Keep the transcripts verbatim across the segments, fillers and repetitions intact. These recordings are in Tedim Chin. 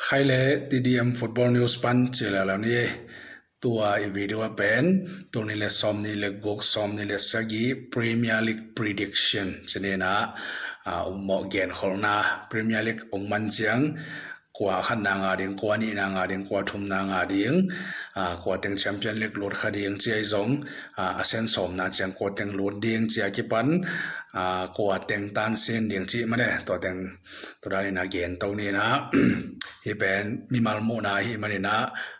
Khai le T D M Football News pan ci lala ni. Tua i video a pen tul nih le sawm nih le guk, sawm nih le sagih Premier League prediction ci ni na, a, ummawh genkholhna, Premier League ong man ciang kua khatna ngah ding, kua nihna ngah ding, kua thumna ngah ding, a, kua teng Champion League lut kha ding ci ahi zong, a, a sen sawmna ciang kua teng lut ding ci a kipan, a, kua teng tansin ding ci mane, tua teng tua dan ina gen to ni na. Hi pen mimal muhna hi man ina,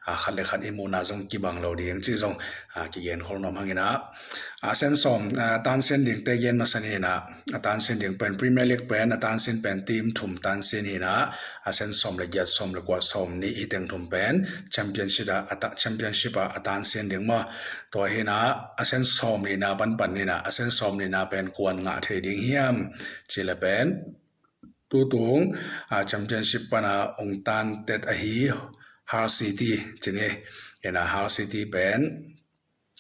a, khat le khat i muhna zong kibang lo ding ci zong, a, kigen khol nuam hang ina. A sen sawm, a, tansin ding te gen masa ni na. A tansin ding pen Premier League pen a tansin pen team thum tansin hi na. A sen sawm le giat, sawm le kua, sawm nih, hi teng thum pen Championship a, a ta, Championship a, a tansin ding maw. Tua hi na, a sen sawm nihna panpan ni na, a sen sawm nihna pen kuan ngah thei ding hiam ci le pen tutung, a, Championship pana ong tantet ahi Hull City ci ni. Ina Hull City pen,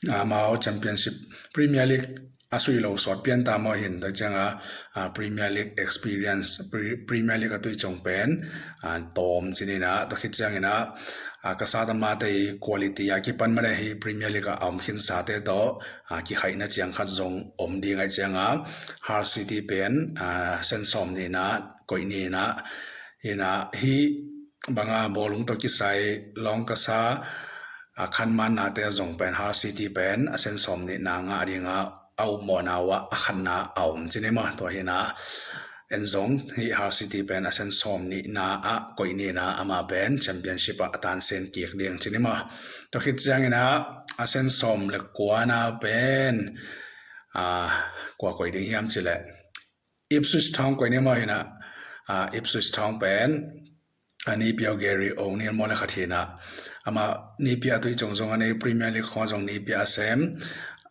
a, amau Championship, Premier League a sui lo sawt pian ta maw hin, tua cianga, a, Premier League experience, Pre-, Premier League a tui cong pen, a, tawm ci ni na, tua khit ciang ina, a, ka sa ta mate i quality a kipan mane hi Premier League a om khin sate tawh, a, kikhaihna ciang khat zong om ding ai cianga, Hull City pen, a, sen sawm nihna koih ni na, ina hi banga bawlung tawh kisai lawng ka sa, a, khanman nate a zong pen Hull City pen a sen sawm nihna ngah dinga a upmawhna uh a khatna a om ci ni maw. Tua hi na en zong hi Hull City pen a sen sawm nihna a koih ni na ama pen Championship a a tansen kik ding ci ni maw. Tua khit ciang ina a sen sawm le kuana pen, a, kua koih ding hiam ci le Ipswich Town koih ni maw hi na, a, Ipswich Town pen a nipia uh Gary O'Neill maw le khat hi na. Ama nipia a tui cong zong a nei, Premier League khong zong nipia a sem,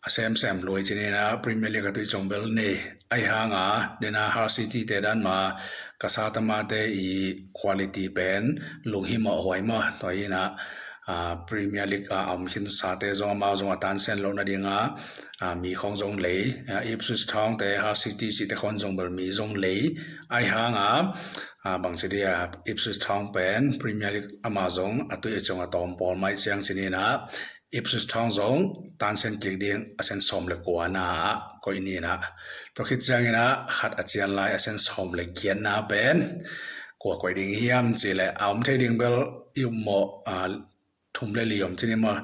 a sem sem lui ci ni na, Premier League a tui cong bel nei. Ai hanga dena Hull City te dan ma ka sa ta mate i quality pen lunghimawh huai maw. Tua hi na, a, Premier League a om khin sate zong amau zong a tansen lo na dinga, a, mi khong zong lei, a, Ipswich Town te, Hull City cite khong zong bel mi zong lei. Ai hanga, a, bangci dia Ipswich Town pen Premier League ama zong a tui a cong a tawm pawl mai ciang ci ni na, Ipswich Town zong tansen kik ding a sen sawm le kuana a koih ni na. Tua khit ciang ina khat a cian lai a sen sawm le giatna pen kua koih ding hiam ci le a om thei ding bel i upmawh, a, thum le li om ci ni maw.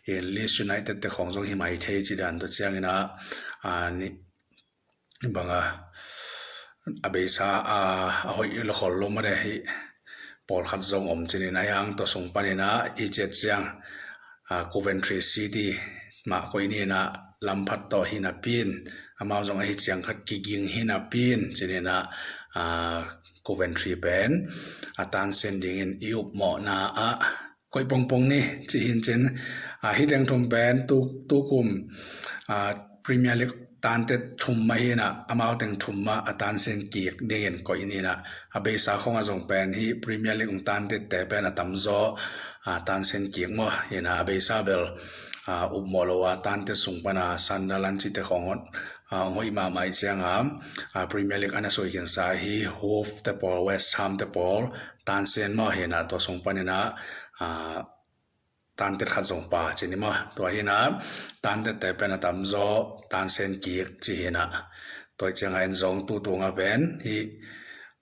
Hi Leeds United te khong zong hi mai thei ci dan tua ciang ina, a, ni banga a beisa, a, a hoih lo khol lo mane hi pawlkhat zong om ci ni na, hiang tua sung pan ina i ciat ciang, a, Coventry City mah koih ni na, lamphat tawh hi na pin, amau zong ahi ciang khat kiging hi na pin ci ni na, a, Coventry pen a tansen dingin i upmawhna a koih pongpong ni ci hin cin, a, hi teng thum pen tu, tukum, a, Premier League tantet thum mah hi na, amau teng thum mah a tansen kik dingin koih ni na. A beisa khong a zong pen hi Premier League ong tantet te pen a tamzaw, a, tansen kik maw hi na, a beisa bel, a, upmawh lo a tantet sung pana Sunderland cite khong hot, a, ong hoih mahmah i cianga, a, Premier League ana soi khin sa hi Wolves te pawl, West Ham te pawl tansen maw hi na, tua sung pan ina, a, tantet khat zong pa ci ni maw. Tua hi na tantet te pen a tamzaw tansen kik ci hi na. Tua cianga en zong tutunga pen hi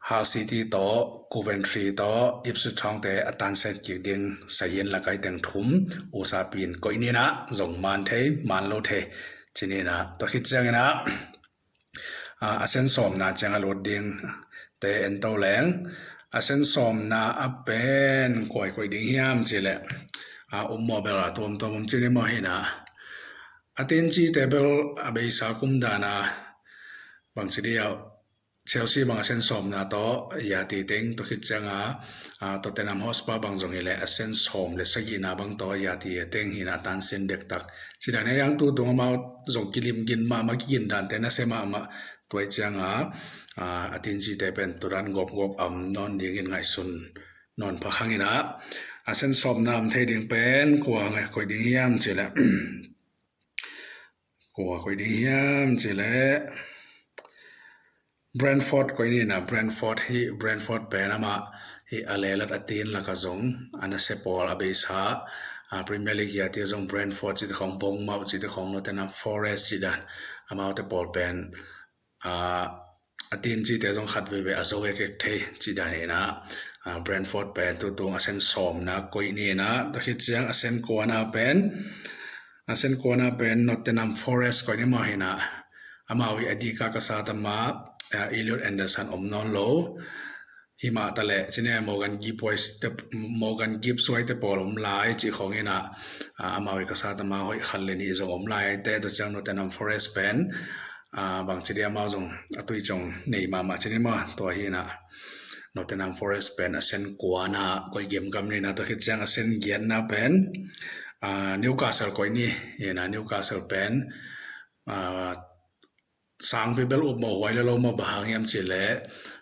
Hull City tawh, Coventry tawh, Ipswich Town te a tansen kik ding sahin lakai teng thum usa pin koih ni na, zong man thei man lo thei ci ni na. Tua khit ciang ina, a, a sen sawmna ciang a lut ding te en to leng. A sen sawmna a pen kua koih ding hiam ci le, a, upmawh bel a tuamtuam om ci ni maw hi na. A tin ci te bel a beisa kum dana bangci dia Chelsea bang a sen sawmna tawh yati teng, tua khit cianga, a, Tottenham Hotspur bang zong hi le a sen sawm le sagihna bang tawh yati a teng hi na, tansen dektak ci dan hi. Hiang tutung amau zong kilim gin mahmah, kigin dante na se mahmah. Tua cianga, a, a tin ci te pen tua dan gawpgawp a om nawn dingin ngaihsun nawn pha hang ina. A sen sawmna om thei ding pen kua ngai koih ding hiam ci le, kua koih ding hiam ci le Brentford koih ni na. Brentford hi, Brentford pen amah i a lelat a tin laka zong a nasia pawl a beisa, a Premier League a tia zong Brentford cite khong, Bournemouth cite khong, Nottingham Forest cih dan, amaute pawl pen a tin cite zong khat veivei a zo ekek thei cih dan hi na, Brentford pen tutung a sen sawmna koih ni na, tua khit ciang a sen kuana pen a sen kuana pen Nottingham Forest koih ni maw hi na, amau hi a dika ka satama Elliot Anderson om nawn lo. Himah taleh cine Morgan Gibbs White te, Morgan Gibbs White te pawl om lai cih khong hi na, amau hi ka satama hoih khat le nih zong om lai te, tua ciang Nottingham Forest pen bangci dia amau zong a tui ciang nei mahmah cine maw, tua hi na Nottingham Forest pen a sen kuana koih gemgam ni na, tua khit ciang a sen giatna pen Newcastle koih ni hi na, Newcastle pen sangpi bel upmawh huai le lo maw, bang hang hiam cihleh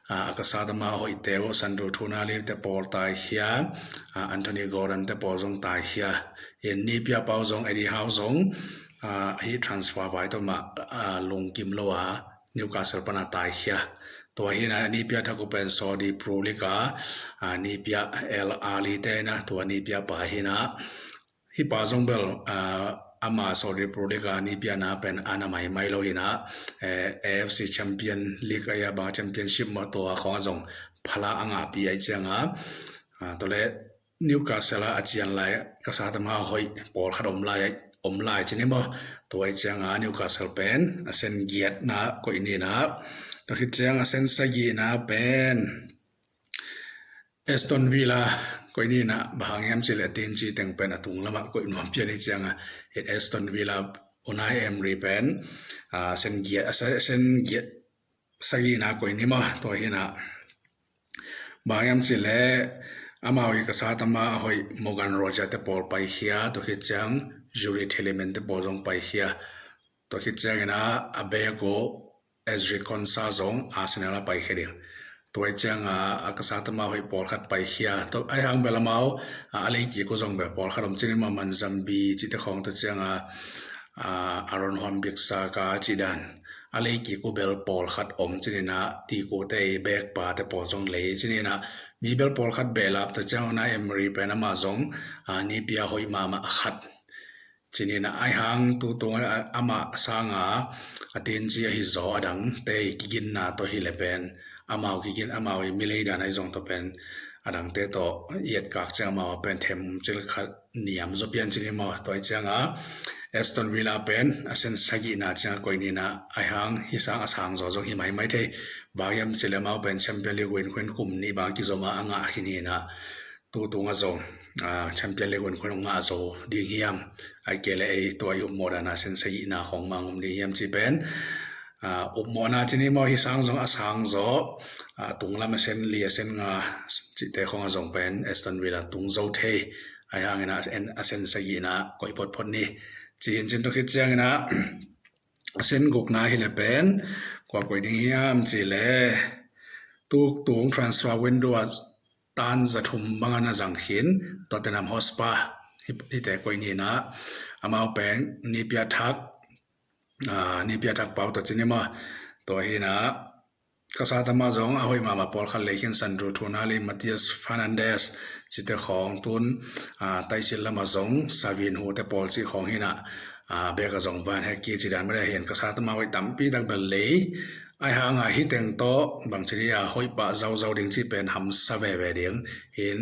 a ka satama hoihte uh Sandro Tonali te pawl taikhia, Anthony Gordon te pawl zong taikhia, in Napier pau zong, Eddie Howe zong hi transfer vai tawh mah lungkim lo a Newcastle pana taikhia. Tua hi na Napier thak uh pen Saudi Pro League a Napier Al Ahly te na, tua Napier pa hi na, hi pa zong bel ama Saudi Pro League a Napier na pen ana maimai lo hi na, AFC Champion League a ia bang Championship maw, tua khong a zong phala a ngahpi ai cianga, tua le Newcastle a a cian lai ka satama hoih pawlkhat om lai, om lai cine maw, tua ai cianga Newcastle pen a sen giatna koih ni na, tua khit ciang a sen sagihna pen Aston Villa koih ni na, bang hang hiam cihleh a tinci teng pen a tung lamah koih nuam pian hi cianga, Aston Villa Unai Emery pen sen giat, sen giat sagihna koih ni maw, tua hi na, bang hang hiam cihleh amau hi ka satama a hoih Morgan Rogers te pawl paikhia, tua khit ciang Youri Tielemans te pawl zong paikhia, tua khit ciangin a bek uh Ezri Konsa zong Arsenal a paikhia ding. Tua ai cianga a ka satama hoih pawlkhat paikhia, tua ai hang bel amau a leikik uh zong bel pawlkhat om cine maw, Manzambi cite khong, tua cianga Aaron Wan-Bissaka cih dan a leikik uh bel pawlkhat om cine na, tikute i bekpa te pawl zong lei cine na, mi bel pawlkhat behlap, tua ciang Unai Emery pen amah zong Napier hoih mahmah khat cine na, ai hang tutung amah sanga a tinci ahi zaw a dangte kiginna tawh hi le pen amau kigin, amau i milei dan ahi zong tawh pen a dangte tawh i etkak ciang amau a pen themcil khat niam zaw pian cine maw, tua ai cianga Aston Villa pen a sen sagihna cianga koih ni na, ai hang hi sang a sang zaw zong hi maimai thei, bang hiam cihleh amau pen Champion League win khuin kum nih bang kizom a a ngah khin hi na, tutung a zong Champion League win khuin ngah zo ding hiam, ai kei le ei tua i upmawh dana sen sagihna khong mang om ding hiam ci pen upmawhna cine maw, hi sang zong a sang zaw, a tung lam a sen li a sen nga cite khong a zong pen Aston Villa tung zo thei, ai hangin a sen sagihna koih photphot ni. Ci hin cin, tua khit ciangin a sen gukna hi le pen kua koih ding hiam cihleh tutung transfer window a tan za thum bangin a zang khin Tottenham Hotspur hite koih ni na, amau pen Napier thak, Napier thak pau tawh cine maw, tua hi na ka satama zong a hoih mahmah pawlkhat lei khin, Sandro Tonali, Mateus Fernandes cite khong, tun taisil lama zong Savinho te pawl cih khong hi na, bek a zong Van Hecke cih dan mah le hin ka satama hoih tampi tak bel lei, ai hanga hi teng tawh bangci dia hoih pah zauzau ding cih pen hamsa veve ding hin,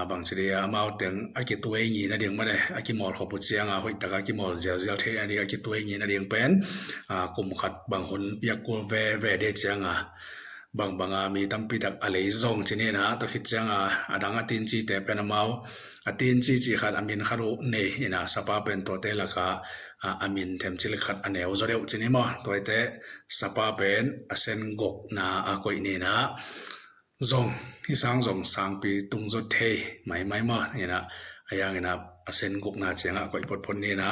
bangci dia amau teng a kituai ngina ding mah le, a kimawl khop uh cianga hoih taka kimawl zialzial theihna ding a kituai ngina ding pen kum khat bang hun piak kul veve ding cianga bangbanga mi tampi tak a lei zong cine na, tua khit cianga a dang a tincite pen amau a tinci cih khat a min khat uh nei hi na, Spurs pen tuate laka a min themcil khat a neu zaw deuh cine maw, tuate Spurs pen a sen gukna a koih ni na, zong hi sang zong sangpi tung zaw thei maimai maw hi na, ai hangin a sen gukna cianga koih photphot ni na,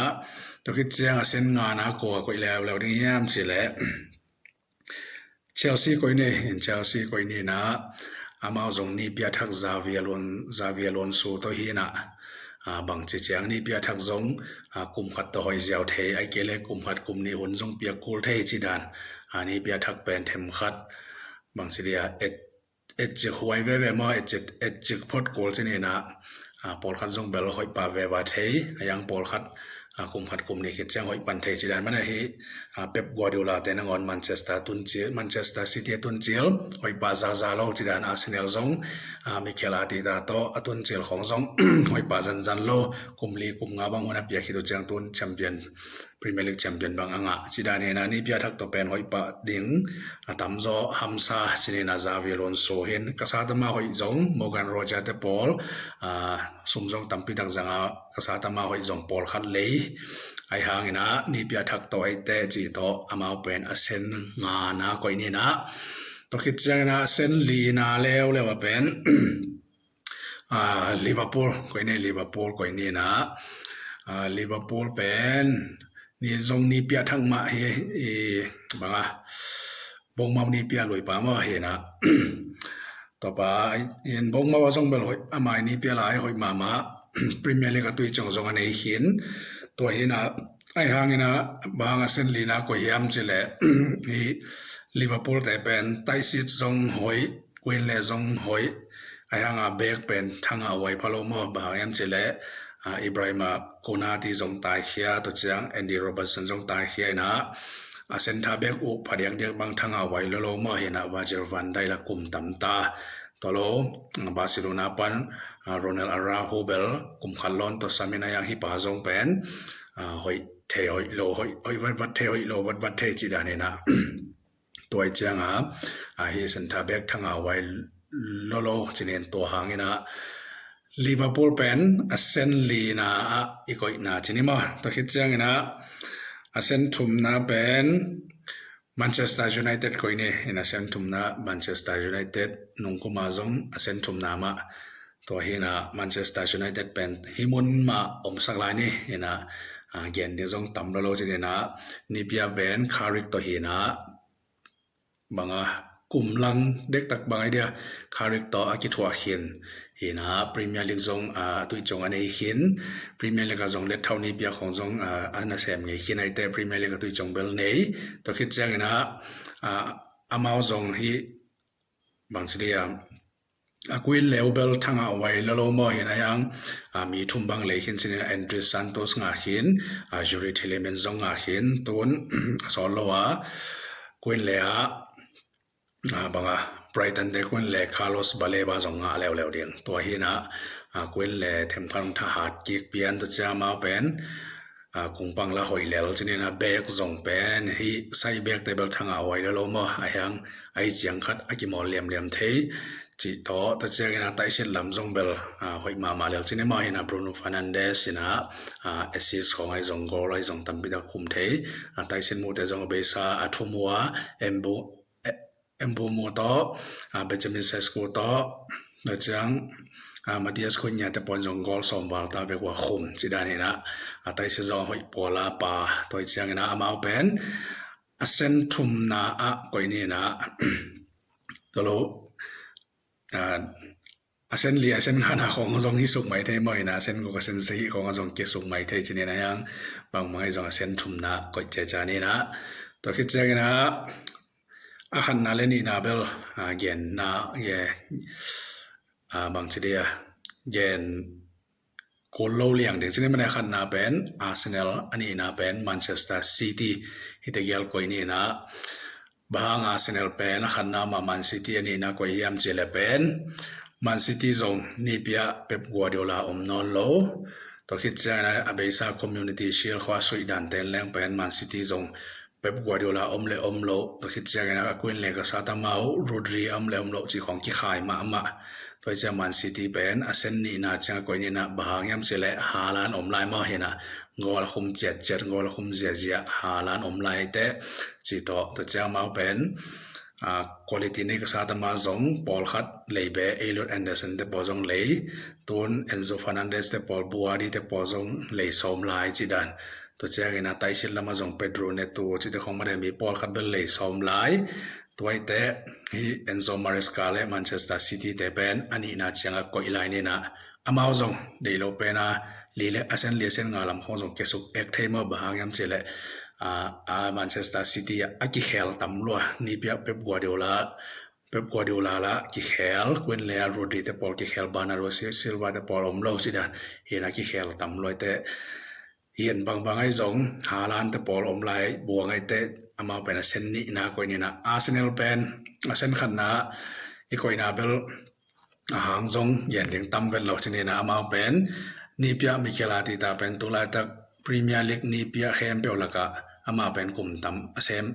tua khit ciang a sen ngana kua koih leuleu ding hiam cihleh Chelsea koih ni, Chelsea koih ni na, amau zong Napier thak Xabi Alon-, Xabi Alonso tawh hi na, bangci ciang Napier thak zong kum khat tawh hoih ziau thei, ai kei le kum khat kum nih hun zong piak kul thei cih dan, Napier thak pen themkhat bangci dia et etcik huai veve maw, etcik, etcik phot kul ci ni in ah, a, pawlkhat zong bel hoih pah veva thei, a, yang pawlkhat, a, kum khat kum nih khit ciang hoih pan thei ci dan man ahi, a, Pep Guardiola te nangawn Manchester tun cil, Manchester City a tun cil hoih pah zaza lo ci dan, Arsenal zong, a, Mikel Arteta tawh a tun cil khawng zong hoih pah zanzan lo, kum li kum nga bang hun a piak khit uh ciang tun champion, Premier League champion bang a ngah ci dan hi in ah, ni piathak tawh pen hoih pah ding a tamzaw hamsa ci ni in ah, Xabi Alonso hi in, ka sat a mah hoih zong Morgan Rogers te pawl, a, sum zong tampi tak zang a, ka sat a mah hoih zong pawlkhat lei. Ahi hang in ah ni piathak tawh eite ci tawh amau pen a sen ngana koih ni in ah, tua khit ciang in ah a sen lina leuleu a pen, a, Liverpool koih ni, Liverpool koih ni in ah, a, Liverpool pen ni zong ni piathak mah hi, i, bang a, Bournemouth ni pia lui pa mah hi in ah, tua pa in Bournemouth a zong bel hoih, a mai ni pia lai hoih mahmah, Premier League a tui ciang zong a nei khin. Tua hi in ah, ahi hang in ah bang a sen lina koih hiam ci leh, hi Liverpool te pen taisit zong hoih, kuin le zong hoih, ahi hang a bek pen thanga uai pha lo maw, bang hang hiam ci leh, a, Ibrahima Konate zong taikhia, tua ciang Andy Robertson zong taikhia in ah, a, centre back uh phadiakdiak bang thanga uai lo lo maw hi in ah, Virgil van Dijk la kum tam ta. Tua lo, a, Barcelona pan, a, Ronald Araujo bel kum khat lawn tawh sam in ah, ahi hang hi pa zong pen, a, hoih thei hoih lo, hoih, hoih vatvat thei hoih lo vatvat thei ci dan hi in ah. Tua hi ciang a, a, hi centre back thanga uai lo lo ci ni in, tua hang in ah Liverpool pen a sen lina ah i koihna ci ni maw. Tua khit ciang in ah a sen thumna pen Manchester United koih ni in ah, a sen thumna Manchester United nung kum a zong a sen thumna mah. Tua hi in ah Manchester United pen hi mun mah omsak lai ni in ah, a, gen ding zong tam lo lo ci ni in ah, ni pia pen Carrick tawh hi in ah, bang a, kum lang dektak bang a i dia, Carrick tawh a kithuah khin hi in ah, Premier League zong, a, a tui ciang a nei khin, Premier League a zong let thau ni pia khawng zong, a, a nasem ngei khin, eite Premier League a tui ciang bel nei. Tua khit ciang in ah, a, amau zong hi bang ci dia, a, kuin le uh bel thanga uai lo lo maw hi in ah, ahi hang, a, mi thum bang lei khin ci ni in ah, Andrey Santos ngah khin, a, Youri Tielemans zong ngah khin, tun a sawt lo a, kuin le ah, a, bang a, Brighton te kuin le Carlos Baleba zong ngah leuleu ding. Tua hi in ah, a, kuin le themkhat hong thahat kik pian, tua ciang amau pen, a, kung pang la hoih lel ci ni in ah, bek zong pen hi sai bek te bel thanga uai lo lo maw, ahi hang a i ciang khat a kimawl liamliam thei. Cih tawh, tua ciang in ah taisit lam zong bel, a, hoih mahmah lel ci ni maw hi in ah, Bruno Fernandes in ah, a, assist khawng a i zong, goal a i zong tampi tak khum thei. A, taisit mute zong a beisa a thum uh a, Mbu, e, Mbeumo tawh, a, Benjamin Sesko tawh, tua ciang, a, Matheus Cunha te pawl zong goal sawm val ta vek uh a khum ci dan hi in ah, a, taisit zong a hoih pawl a pa, tua hi ciang in ah amau pen a sen thumna ah koih ni in ah, tua lo, a, a sen li, a sen ngana khawng zong hi suk mai thei maw hi in ah, a sen guk, a sen sagih khawng zong kia suk mai thei ci ni in ah, ahi hang bangmah i zong a sen thumna koih ciacia ni in ah. Tua khit ciang in ah, a khatna le nihna bel, a, genna, ge, a, bang ci dia, gen kul lo liang ding ci ni in ah, a khatna pen Arsenal, a nihna pen Manchester City, hihte gial koih ni in ah, bang hang Arsenal pen a khatna mah Man City, a nihna koih hiam ci leh pen Man City zong ni pia Pep Guardiola om nawn lo. Tua khit ciang in ah a beisa Community Shield khua suih dan ten leng pen Man City zong Pep Guardiola om le om lo, tua khit ciang in ah a kuin le ka sat a mah uh Rodri om le om lo cih khawng kikhai mahmah. Tua hi ciang Man City pen a sen nihna ciang a koih ni in ah, bang hang hiam ci leh Haaland om lai maw hi in ah, goal a khum ciatciat, goal a khum ziazia Haaland om lai hi teh. Cih tawh, tua ciang amau pen, a, quality nei ka sat a mah zong pawlkhat lei beh, Elliot Anderson te pawl zong lei, tun Enzo Fernandez te pawl, Buhari te pawl zong lei sawm lai ci dan. Tua ciang in ah taisit lam ah zong Pedro Neto cihte khawng mah, mi pawlkhat bel lei sawm lai. Tua hi teh, hi Enzo Maresca le Manchester City te pen a nihna ciang a koih lai ni in ah, amau zong deih lo pen a li le, a sen li, a sen nga lam khawng zong kia suk ek thei maw, bang hang hiam ci leh, a, a Manchester City ah a kikhel tam lua, ni pia Pep Guardiola Pep Guardiola lah kikhel, Quinn le Rodri te pawl kikhel, Bernardo Silva te pawl om lo ci dan hi na, kikhel tam luai te. Hi in bangbang ahi zong Haaland te pawl om lai buang ahi te, amau pen a sen nihna koih ni na, Arsenal pen a sen khatna i koihna bel a hang zong gen ding tam vet lo ci ni na, amau pen nipia Mikel Arteta pen tulaitak Premier League nipia khempeuh lakah ama pen kum tam a sem,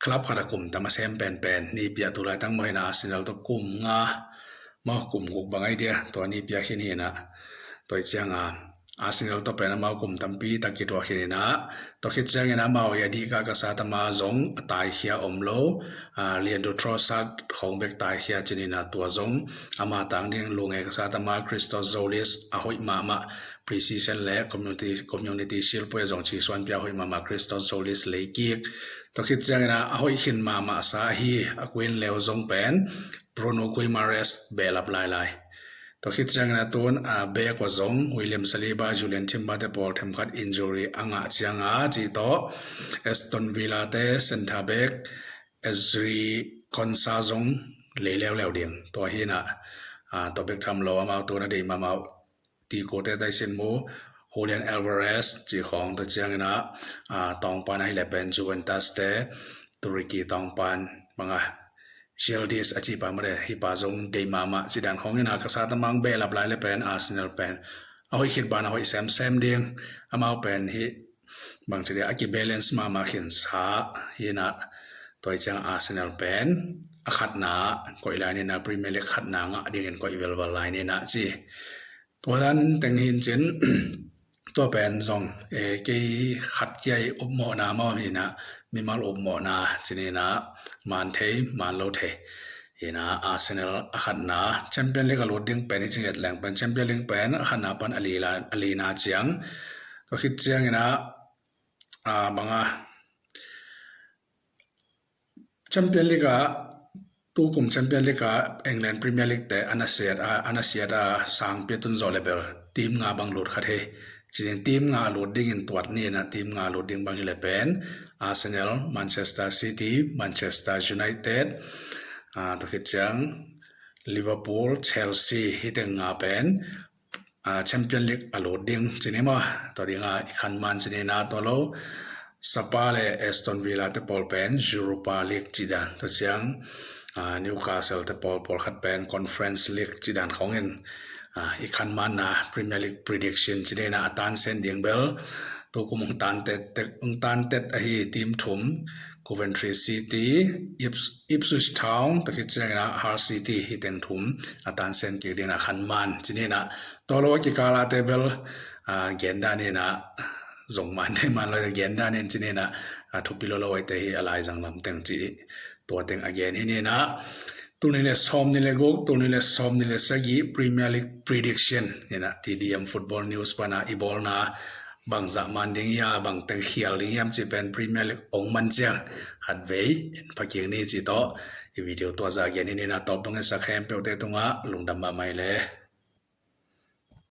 club khat a kum tam a sem penpen nipia tulaitak maw hi na, Arsenal tawh kum nga maw kum guk bang ahi dia, tua nipia khin hi na, tua hi cianga Arsenal tawh pen amau kum tampi tak kituak khin hi na, tua khit ciangin amau i a dihka ka sa tama zong a taikhia om lo, Leandro Trossard khong bek taikhia ci ni na, tua zong ama tang ding lunge ka sa tama Christos Tzolis a hoih mahmah, pre-season le Community Shield pui a zong cisuan pia a hoih mahmah Christos Tzolis leikik. Tua khit ciangin a hoih khin mahmah sa hi a kuin leu zong pen Bruno Guimaraes behlap lailai. Tua khit ciangin a tun a bek ua zong William Saliba, Jurrien Timber te pawl themkhat injury a ngah cianga cih tawh Aston Villa te centre back Ezri Konsa zong lei leuleu ding. Tua hi na, tua bek tham lo amau tun a deih mahmah uh tiko te taisin mu Julian Alvarez cih khong, tua ciangin a tawngpan ahih leh pen Juventus te Turkey tawngpan banga Yildiz a cihpa made, hihpa zong deih mahmah ci dan khong hi na, ka sa tamang behlap lai le pen Arsenal pen a hoih khit ban a hoih semsem ding. Amau pen hih bangci dia a kibalance mahmah khinsa hi na, tua hi ciang Arsenal pen a khatna koih lai ni na, Premier League khatna ngah dingin koih velval lai ni na ci. Tua dan teng hin cin, tua pen zong kei khat kia i upmawhna maw hi na, mimal upmawhna ci ni na, man thei man lo thei hi na, Arsenal a khatna Champion League a lut ding pen hi ci nget leng pen Champion League pen a khatna pan a lina ciang, tua khit ciangin a banga Champion League ah, tukum Champion League ah England Premier League te a na siat a, a na siat a sangpi a tun zawh le bel team nga bang lut kha thei. Cinin team nga lut dingin tuat ni na, team nga lut ding bang hi le pen Arsenal, Manchester City, Manchester United, tua khit ciang Liverpool, Chelsea, hi teng nga pen Champion League a lut ding cini maw, tua dinga i khan man cini na, tua lo Spurs le Aston Villa te pawl pen Europa League ci dan, tua ciang Newcastle te pawl pawlkhat pen Conference League ci dan khongin i khan man na, Premier League prediction cini na, a tansen ding bel tukum hong tantet, hong tantet ahi team thum, Coventry City, Ipswich Town, tua khit ciangin a Hull City, hi teng thum a tansen kik dingin a khan man cini na, tua lo a kikal a te bel gen dan in a zong man dei man lo, gen dan in cini na, thupi lo lo a te hi a laizang lam teng ci, tua teng a gen hi ni na. Tul nih le sawm nih le guk, tul nih le sawm nih le sagih Premier League prediction hi na, T D M Football News pana i bawlna bangzah man ding hia, bang teng khial ding hiam cih pen Premier League ong man ciang khatvei en pha kik ni cih tawh i video tua zah gen hi ni na, tawp dong en sak khempeuhte tungah lungdam mahmah hi le.